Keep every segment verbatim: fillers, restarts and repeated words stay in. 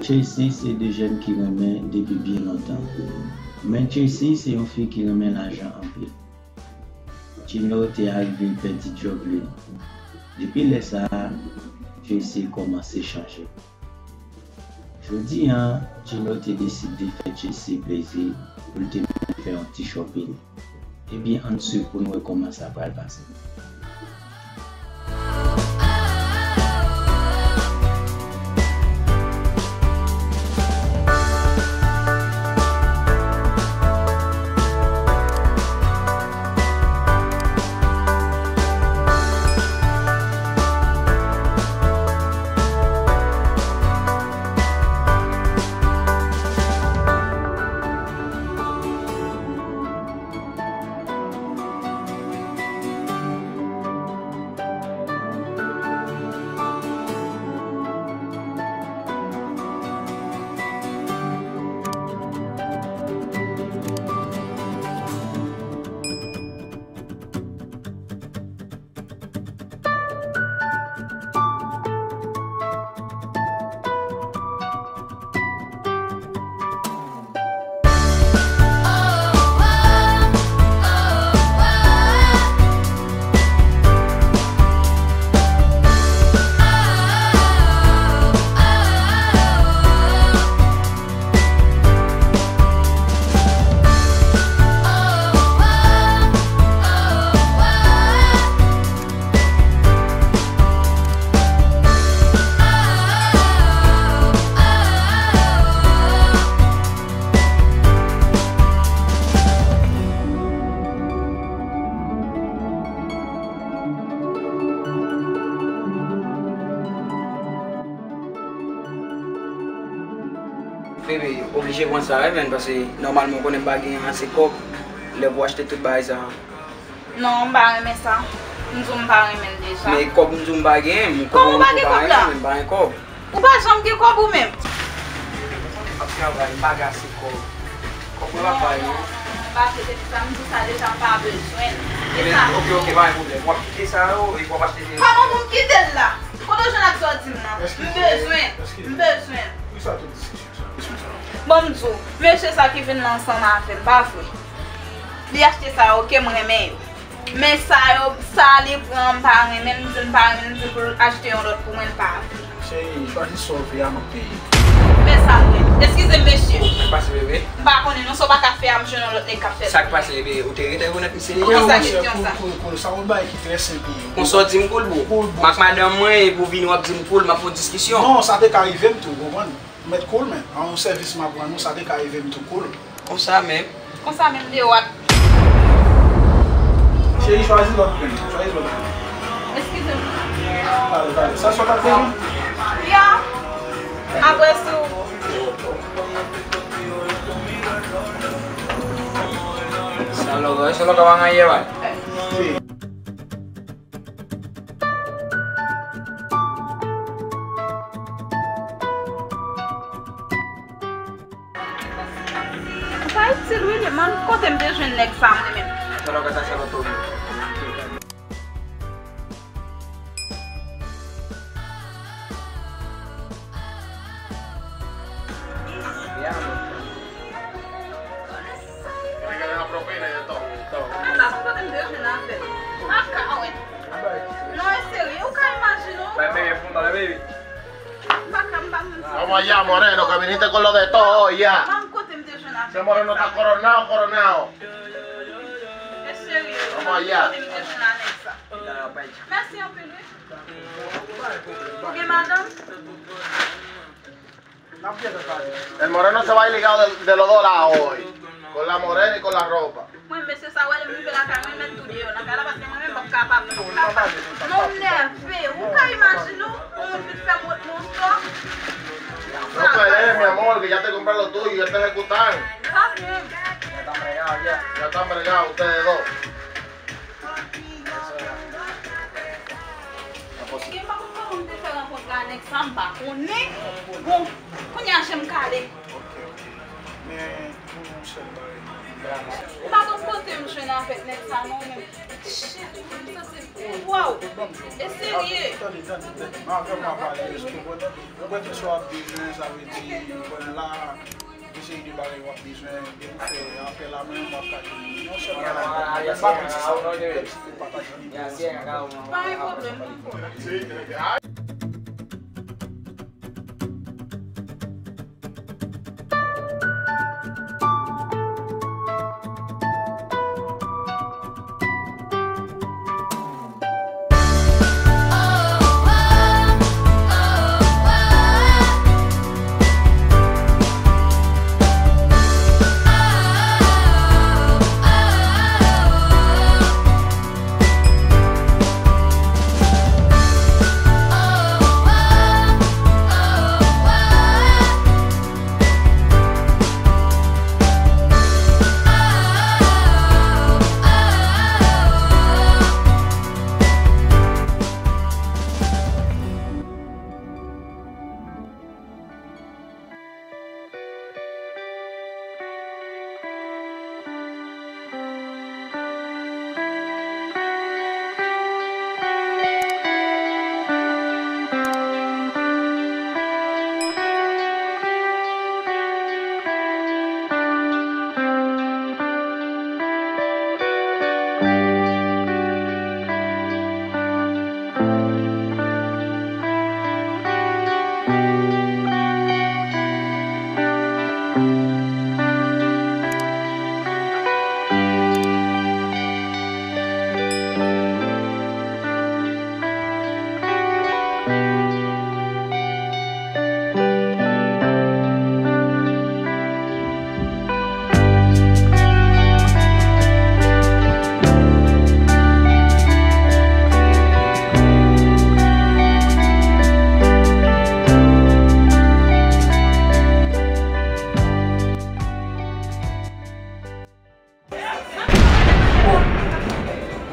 Tracy se de jèn ki renmen depi byen lontan. Men Tracy se yon fi ki renmen lajan anpil. Gino te al vin pèdi djòb li. Depi lè sa a, Tracy kòmanse chanje. Jodi a, Gino te deside fè Tracy plezi pou l te vin fè yon ti shopping. Ebyen, ann swiv pou n wè kòman sa pral pase. Bebe, oblije pran sa, wi, menn, paske nòmalman w konnen m pa gen ase kòb lè pou achte tout bagay sa. Non, m pa renmen sa. M di w m pa renmen l deja. Men kòb m di w m pa gen, m... Kòman w pa gen kòb la? M pa gen kòb. Ou pa janm gen kòb ou menm? M ap travay, m pa gen ase kòb. Kòb mwen pa bay, non. Non, non, non, m pa vle tande sa, m di sa deja, m pa bezwen l. E sa. Oke, oke, pa gen pwoblèm. W ap kite sa yo, epi w ap achte. Kòman pou m kite l la? Kote w jwenn ak sa w di m nan? M bezwen l, m bezwen l. Bon, m di w, mesye sa ki vin la ansanm avè m, pa vre? Li achte sa yo, oke, m renmen yo. Men sa yo, sa li pran, m pa renmen l, m di l m pa renmen l, m di l pou l achte yon lòt pou mwen, l pa vle. Cheri, chwazi sa w vle a, m ap peye. Men sa vre. Eskize m, mesye. Sa k pase, bebe? M pa konnen non, sa w pa ka fè a, m jwenn yon lòt nèg k ap fè l. Sa k pase, bebe? Ou te rete rekonèt misye deja? Poukisa kesyon sa? Cool, cool, cool. Sa yon bagay ki trè senp. Konsa w di m cool, bro. Cool, bro. M ak madanm mwen, epi w vini w ap di m cool, m ap fè yon diskisyon. Non, sa te ka rive m tou, w konprann? Mèt cool, men. A yon sèvis m ap rann ou, sa te ka rive m tou, cool. Konsa menm. Konsa menm, Lewat. Cheri, chwazi lòt grenn. Chwazi lòt grenn. Eskize m. Pale, pale. Sa sot ak mwen? Ya. Apre sou. Sa lòk, sa lòk ap anyen, wi. Sa itil wi li, man, kote m te jwenn nèg sa mwen menm? Sa lòk sa, sa lòk tou. Mwen pa konn kote m te jwenn avè l. Mwen pa ka wè. Non, e serye, ou ka imajine w? Bay bebe fon talè, baby. M pa ka, m pa menm. Vamos allá, moreno, que viniste con lo de todo, ya. Mwen pa konn kote m te jwenn avè l. Ese moreno está coronado, coronado. E serye, mwen pa konn kote m te jwenn avè l sa. Mèsi anpil, wi. Ou gen madanm? El moreno se va ligado de, de los dos lados hoy, con la morena y con la ropa. Mwen, mesye sa, wè, lè m rive lakay mwen, mèt tou deyò nan kay la, paske mwen menm m p ap kapab, non, m p ap kapab. Non, m nève, ou ka imajine w, yon moun vin fè m wont nan yon sò. No pelees, mi amor, que ya te compré lo tuyo, ya te ejecutan. Sa fè m. Ya están bregados, ya. Ya están bregados ustedes dos. Gen pa konn kòman m te fè rankontre a nèg sa, m pa konnen. Bon, kounye a je m kale. Ok, ok. Men, pou yon sèl bagay. M pa konn kote m jwenn avèk nèg sa non, men. Shit, m santi, waw. E serye, Tande, tande, tande. Mwen vrèman pa alèz tou, bro. Mwen tout sa w ap bezwen, sa vle di, mwen la, gen seri de bagay w ap bezwen, depi w fè apèl a mwen, w ap ka jwenn mwen. Yon sèl bagay, mwen pa konn si sa w ap pataje nimewo. Pa gen pwoblèm, m konn.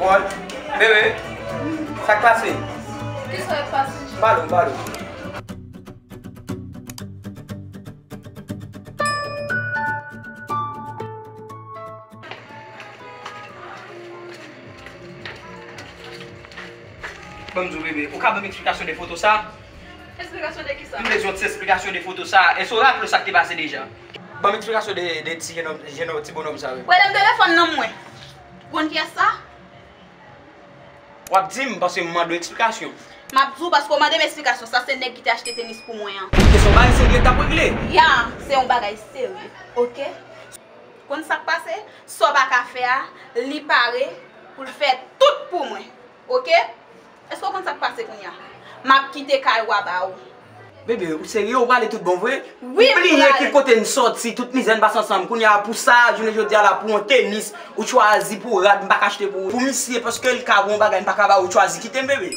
Bon, bebe, sa k pase? Kisa k pase? Pale, pale. Ban m di w, bebe, ou ka ban m eksplikasyon de foto sa? Eksplikasyon de kisa? M bezwen yon ti eksplikasyon de foto sa. Èske w raple w sa k te pase deja? Ban m eksplikasyon de, de ti jenòm, jenòm, ti bonòm sa, wi. Prete m telefòn nan mwen. Ou konn kiyès sa? W ap di m, paske m mande w eksplikasyon. M ap di w paske w mande m eksplikasyon. Sa se nèg ki te achte tenis pou mwen an. Kesyon bagay serye l t ap regle. Ya, se yon bagay serye, oke? Konn sa k pase? Sa w pa ka fè a, li pare pou l fè tout pou mwen, oke? Èske w konn sa k pase kounye a? M ap kite kay w a ba ou. Bebe, ou serye? Ou prale tout bon vre? Wi, m prale. Ou bliye ki kote n sòti, tout mizè n pase ansanm. Kounye a, pou sa, jounen jodi a la, pou yon tenis, ou chwazi pou rad, m pa ka achte pou ou. Pou misye, paske l ka ba w yon bagay, m pa ka ba ou, ou chwazi kite m, bebe.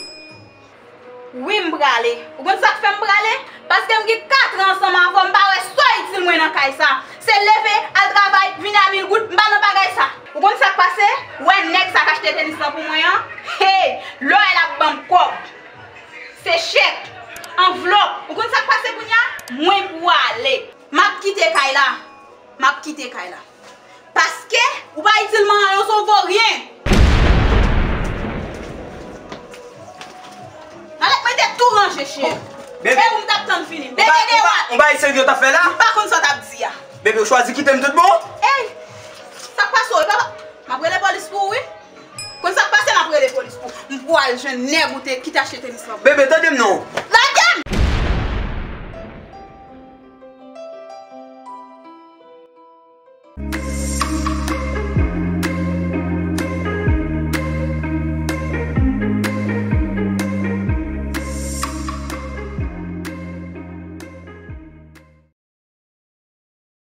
Wi, m prale. Ou konn sa k fè m prale? Paske m gen katran ansanm avè w, m pa wè sa w itil mwen nan kay sa. Se leve, al travay, vini a mil goud, m pa nan bagay sa. Ou konn sa k pase? Ou wè nèg sa k achte tenis lan pou mwen an? Hey! Lè w wè l ap ban m kòb. Se chèk, anvlòp. Ou konn sa k pase kounye a? Mwen prale. M ap kite kay la. M ap kite kay la. Paske ou pa itil mwen anyen, w se yon voryen. Alèk mwen te tou ranje, cheri. Bebe. E ou m t ap tann fini. Bebe, gen wòl. Yon bagay serye w t ap fè la? M pa konn sa w t ap di a. Bebe, ou chwazi kite m tout bon? Ey! Sa k pase w? M ap rele polis pou ou, wi. Konn sa k pase, m ap rele polis pou ou. M pral jwenn nèg ou te, ki te achte tenis lan. Bebe, tande m non. Lage m!